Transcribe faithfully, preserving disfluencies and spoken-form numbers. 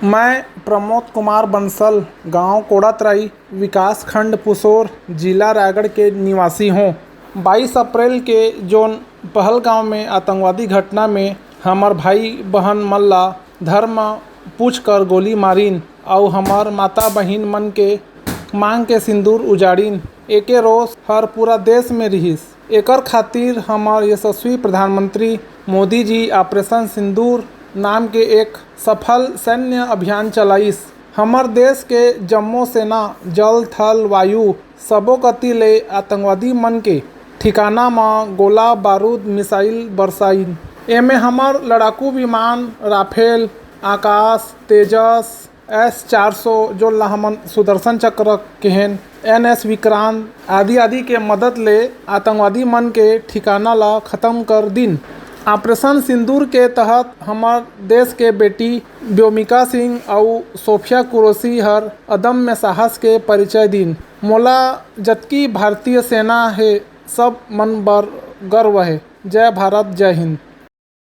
मैं प्रमोद कुमार बंसल, गांव कोड़ातराई, विकासखंड पुसोर, जिला रायगढ़ के निवासी हूं। बाईस अप्रैल के जोन पहलगांव में आतंकवादी घटना में हमर भाई बहन मन ला धर्म पूछ कर गोली मारिन अउ हमर माता बहिन मन के मांग के सिंदूर उजाड़िन, एके रोष हर पूरा देश में रिहिस। एकर खातिर हमर यशस्वी प्रधानमंत्री मोदी जी ऑपरेशन सिंदूर नाम के एक सफल सैन्य अभियान चलाइस। हमर देश के जम्मो सेना, जल, थल, वायु, सबो कति ले आतंकवादी मन के ठिकाना म गोला बारूद, मिसाइल बरसाइन। एमे हमर लड़ाकू विमान राफेल, आकाश, तेजस, एस चार सौ, जोन ला हमन सुदर्शन चक्र केहेन, एन एस विक्रांत आदि आदि के मदद ले आतंकवादी मन के ठिकाना ला खत्म कर दिन। ऑपरेशन सिंदूर के तहत हमर देश के बेटी व्योमिका सिंह अउ सोफिया कुरैशी हर अदम्य साहस के परिचय दिन। मोला जतकी भारतीय सेना हे, सब मन बर गर्व हे। जय भारत, जय हिंद।